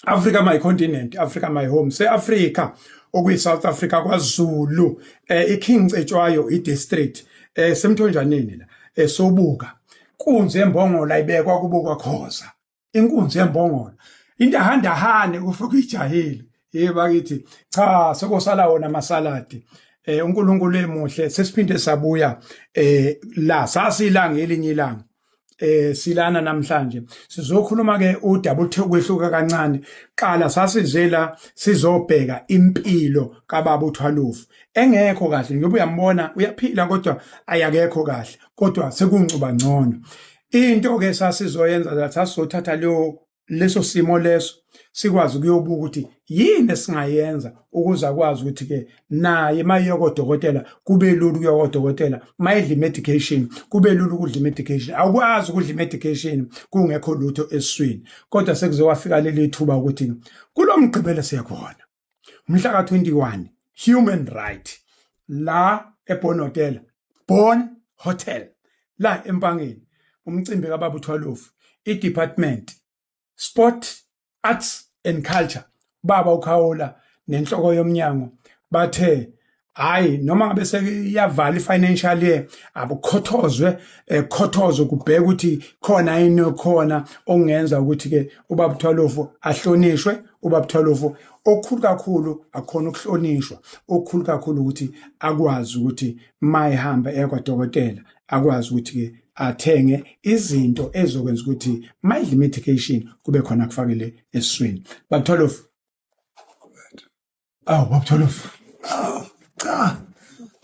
Africa my continent, Africa my home. Se-Africa okuyi-South Africa kwaZulu, iKing Cetshwayo i-district, semthonjaneni la, sobuka. Nkunzi yembongola ibekwa kubukwa khoza. Inkunzi yembongola. Indahandahane kufuka ijahile. Ye bakithi, cha sekosala wona amasaladi. UNkulunkulu emuhle sesiphinde sabuya la sasilanga elinye ilanga. Silana namhlanje sizokhuluma ke udaba uthe kwehluka kancane. Qala sasizela sizobheka impilo kababa uThwalufu engekho kahle, njengoba uyambona uyaphila kodwa ayakekho kahle, kodwa sekuncuba ngcono. Into ke sasizoyenza, sasizothatha leyo leso simo leso sikwazi ukuyobuka ukuthi yini esingayenza ukuze akwazi ukuthi ke naye mayiye kodokotela kube lula ukuya kodokotela, mayidla i-medication kube lula ukudla i-medication. Awukwazi ukudla i-medication kungekho lutho esiswini. Kodwa sekuze kwafika leli thuba ukuthi kulo mgqibelo siyakhona mhla ka-21 human right la eBon Hotel, Bon Hotel la eMpangeni, umcimbi kababa uThwalufu, i-department sport, arts and culture, baba uKhawula nenhloko yomnyango bathe hayi, noma ngabe sekuyavala i-financial year, abukhothozwe, ekhothozwe kubheka ukuthi khona yini khona okungenza ukuthi ke ubaba uThwalufu ahlonishwe. Ubaba uThwalufu okukhulu kakhulu akhona ukuhlonishwa okukhulu kakhulu ukuthi akwazi ukuthi mayihamba ekwadokotela akwazi ukuthi ke athenge izinto ezokwenza ukuthi mayidla medication kube khona kufakele esiswini. Baba Thwalufu, awu baba Thwalufu. Awu, cha,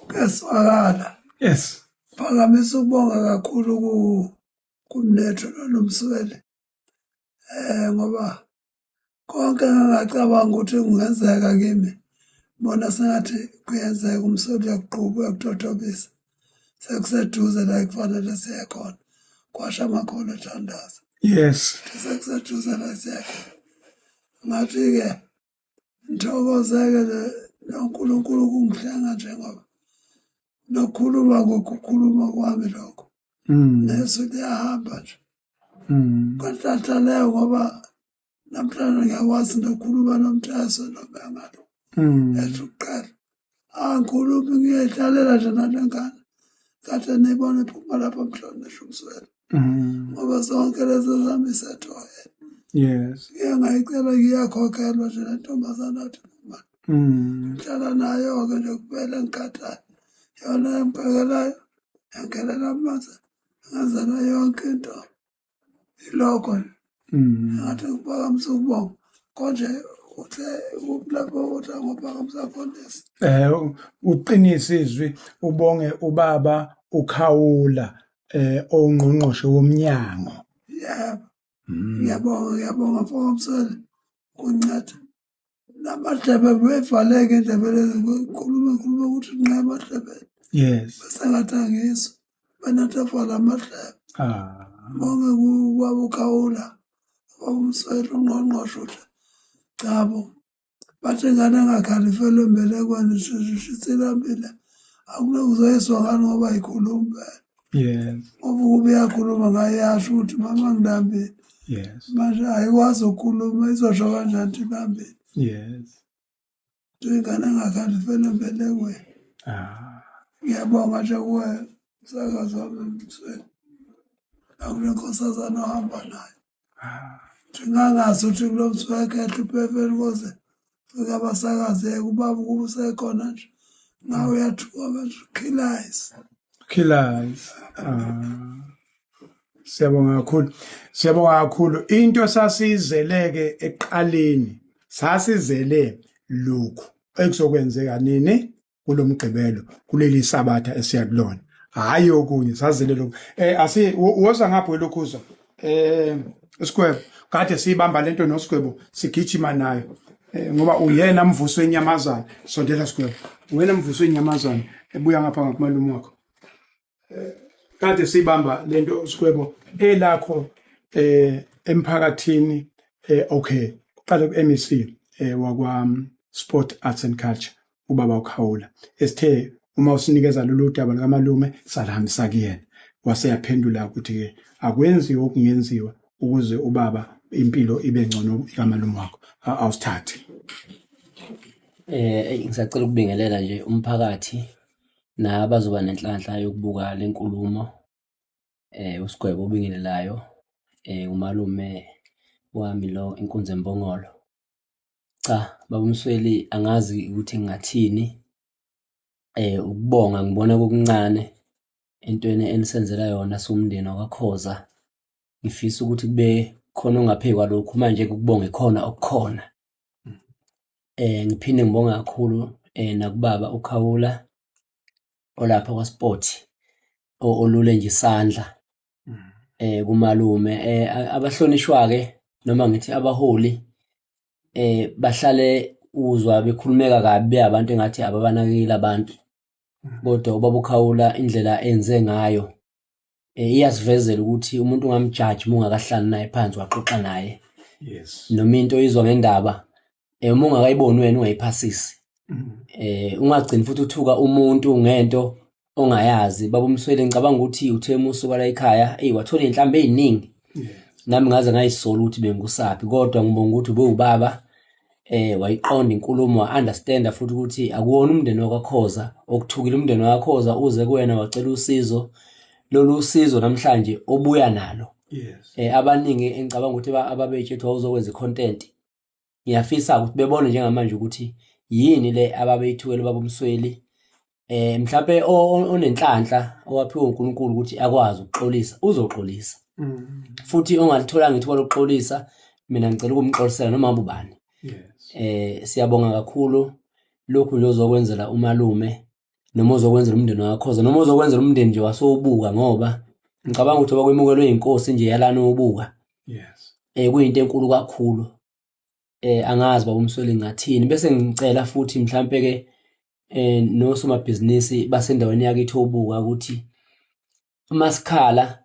kuyaswakala. Yes. Phakamisa ukubonga kakhulu ku kumnetho noMsweli. Ngoba konke engangacabanga ukuthi kungenzeka kimi, bona sengathi kuyenzeka. UMsweli uyakuqhuba, uyakuthothobisa. Sekuseduze la ekufanele siye khona. Kwasho amakholwa ethandaza. Sekuseduze la siye khona. Ngathi-ke ngithokozeke noNkulunkulu kungihlenga njengoba nokukhuluma kokukhuluma kwami lokho. Nesu liyahamba nje. Kwanhlanhla leyo ngoba namhlanje ngiyakwazi nokukhuluma nomthaso noma ngalo. Ethi ukuqala. Angikhulumi, ngiyayihlalela nje nale ngane. Kade niyibona iphuma lapha mhlonishwa uMsweli. Ngoba zonke lezi zami isethoyeni. Ngike ngayicela, ngiyakhokhelwa nje le ntombazane athi phuma. Ngihlala nayo-ke nje kuphela engikhathayo. Yona engibhekelayo, yangelela amanzi, ngenzela yonke into. Ilokho nje. Ngathi ngiphakamisa ukubonga. Konje uthe lapho uthi angophakamisa khona. Uqinise izwi ubonge ubaba uKhawula ongqongqoshe womnyango. Yebo. Ngiyabonga, ngiyabonga mfokaMsweli kunginceda. Namadlebe bevaleke indlebe lezi, ngikhuluma ngikhuluma ukuthi nqa emadlebeni. Bese ngathi angizwa. Benathi avala amadlebe. Bonke kubaba uKhawula, ubaba uMsweli, ungqongqoshe uthi chabo. Bathi ingane engakhali ifelwe embelekweni, shitsilambile. Akunokuzoyiswa ngani ngoba ayikhulumi phela. Ngoba ukuba iyakhuluma ngayasho ukuthi mama ngilambile. Manje ayikwazi ukukhuluma, izosho kanjani ukuthi ilambile? Ingane engakhali ifelwe embelekweni. Ngiyabonga nje kuwe msakazi wami Msweli. Nakule nkosazana ohamba nayo. Ngingangazi ukuthi kulo mswekhehle uphefeli koze fika abasakazeke ubaba ukuba usekhona nje. Ngawe uyathuka manje khilayisi. Khilayisi. Siyabonga kakhulu. Siyabonga kakhulu. Into sasizeleke ekuqaleni, sasizele lokhu ekuzokwenzeka nini kulomgqibelo, kuleli sabatha esiya kulona. Hayi okunye, sazele lokhu. Asi woza ngapho elokhuza. Sigwebo kade siyibamba lento noSigwebo sigijima nayo. Ngoba uyena mvuso wenyamazana. Sondela Sigwebo. Wena mvuso wenyamazana ebuya ngapha ngakumalume wakho. Kade sibamba lento Sigwebo elakho emphakathini. Okay, kuqale ku MEC wakwa Sport, Arts and Culture, ubaba uKhawula, esithe uma usinikeza lolu daba lukamalume salihambisa kuyena, wase yaphendula ukuthi ke akwenziwe okungenziwa ukuze ubaba impilo ibe ngcono kamalume wakho. Awusithathe. Ngisacela ukubingelela nje umphakathi nabazoba nenhlanhla yokubuka le nkulumo. USigwebo obingelelayo, umalume wami lo, inkunzi embongolo. Cha, baba uMsweli, angazi ukuthi ngingathini. Ukubonga ngibona kukuncane entweni enisenzela yona siwumndeni wakwaKhoza. Ngifisa ukuthi kube khona ongaphezu kwalokhu, manje ukubonga ikhona okukhona. Ngiphinde ngibonge kakhulu nakubaba uKhawula olapha kwaSport olule nje isandla kumalume. Abahlonishwa-ke noma ngithi abaholi bahlale uzwa bekhulumeka kabi be abantu engathi ababanakekeli abantu, kodwa ubaba uKhawula indlela enze ngayo iyasivezela ukuthi umuntu ungamjaji uma ungakahlali naye phansi waxoxa naye. Noma into oyizwa ngendaba uma ungakayiboni wena ungayiphasisi. Ungagcini futhi uthuka umuntu ngento ongayazi. Baba uMsweli, ngicabanga ukuthi uthe uma usuka la ekhaya, eyi, wathola iy'nhlamba ey'ningi. Nami ngaze ngayisola ukuthi bengikusaphi, kodwa ngibonga ukuthi ubewubaba, wayiqonda inkulumo, wa-understanda futhi ukuthi akuwona umndeni wakwaKhoza okuthukile. Umndeni wakwaKhoza uze kuwena wacela usizo, lolu usizo namhlanje obuya nalo. Abaningi engicabanga ukuthi ababetshe wawuzokwenza i-content, ngiyafisa ukuthi bebone njengamanje ukuthi yini le ababeyithukela ubaba uMsweli. Mhlawumbe onenhlanhla owaphiwa uNkulunkulu ukuthi akwazi ukuxolisa uzoxolisa, futhi ongalitholanga ithuba lokuxolisa, mina ngicela ukumxolisela noma ngabe ubani. Siyabonga kakhulu lokhu nje ozokwenzela umalume noma ozokwenzela umndeni wakhoza noma ozokwenzela umndeni nje wasowubuka, ngoba ngicabanga ukuthi obakwemukelwe inkosi nje yalana ubuka. Kuyinto enkulu kakhulu. Angazi baba uMsweli ngathini, bese ngicela futhi mhlambe ke nosomabhizinisi basendaweni yakithi obuka ukuthi masikhala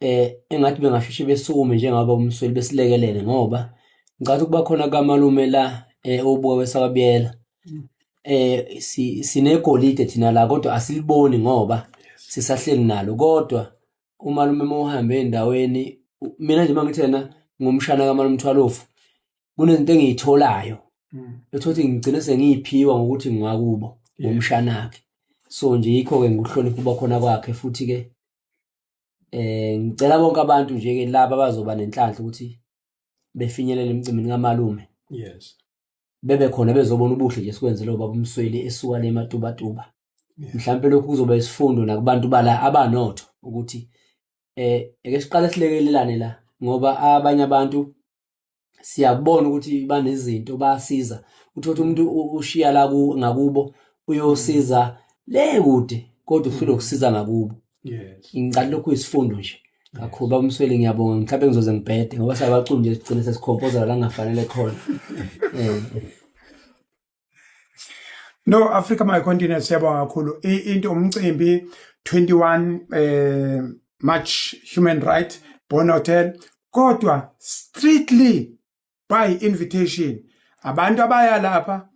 engathi bengasheshe besukume njengaba uMsweli besilekelele, ngoba ngicabanga ukuba khona kamalume la obuka wesakabiyela, sinegolide thina la kodwa asiliboni ngoba sisahleli nalo. Kodwa umalume uma uhambe endaweni, mina nje uma ngithi yena ngumshana kamalume Mthwalofu, kunezinto engiyitholayo ethothi ngigcine sengiyiphiwa ngokuthi ngiwakubo ngomshanakhe. So nje yikho-ke ngikuhlonipha uba khona kwakhe. Futhi-ke ngicela bonke abantu nje-ke laba abazoba nenhlanhla ukuthi befinyelele emcimbini kamalume, bebe khona bezobona ubuhle nje sikwenzele ubaba uMsweli esuka le eMatubatuba. Mhlampe lokhu kuzoba isifundo nakubantu bala abanotho ukuthi eke siqale silekelelane la, ngoba abanye abantu siyakubona ukuthi banezinto bayasiza, uthola umuntu ushiya la ngakubo uyosiza le kude, kodwa uhlulwe ukusiza ngakubo. Ngicela lokhu isifundo nje kakhulu baba uMsweli, ngiyabonga. Mhlawumbe ngizoze ngibhede ngoba sabaculi nje sigcine sesikhompozela la kungafanele khona. No, Africa My Continent, siyabonga kakhulu. Into umcimbi 21 March, Human Right Bon Hotel, kodwa strictly by invitation. Abantu abaya lapha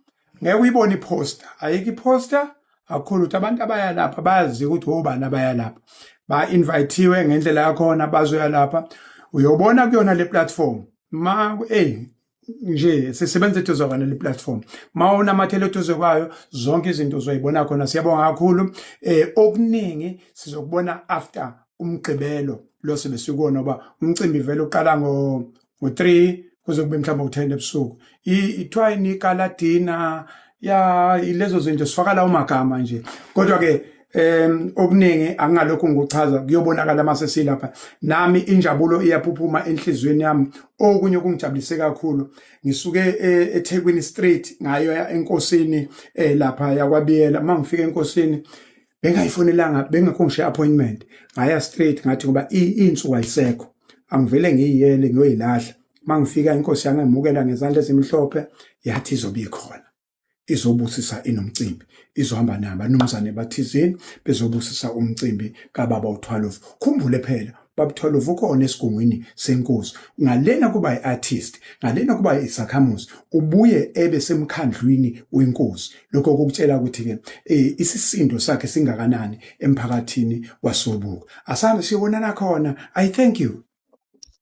ngeke uyibone iposter, ayikho iposter kakhulu ukuthi abantu abaya lapha bayazi ukuthi obani abaya lapha, ba-invithiwe ngendlela yakhona bazoya lapha. Uyobona kuyona le platform ma ey nje sisebenza eduze kwale le platform, ma unamathela eduze kwayo zonke izinto uzoyibona khona. Siyabonga kakhulu. Okuningi sizokubona after umgqibelo lo sibe sikuwona, ngoba umcimbi vele uqala ngo ngo-3 kuze kube mhlawumbe u-10 ebusuku. Ithiwa inikala dinner ya ilezo zinto sifaka lawo magama nje, kodwa ke okuningi angingalokhu ngikuchaza, kuyobonakala mase silapha. Nami injabulo iyaphuphuma enhliziyweni yami. Okunye okungijabulise kakhulu, ngisuke eThekwini Street ngayo enkosini lapha yakwaBiyela. Mangifika enkosini bengayifonelanga, bengekho ngisho appointment, ngaya straight, ngathi ngoba insuku ayisekho angivele ngiyiyele ngiyoyilahla. Mangifika inkosi yangemukela ngezandla ezimhlophe, yathi izobe ikhona izobusisa inomcimbi, izohamba nabanumzane bathizeni bezobusisa umcimbi kababa uThwalofu. Khumbule phela baba uThwalofu ukhona esigungwini senkosi, ngalena kuba i-artist, ngalena kuba isakhamuzi, ubuye ebe semkhandlwini wenkosi. Lokho kukutshela ukuthi-ke isisindo sakhe singakanani emphakathini wasobuka. Asambe siyobonana khona. I thank you.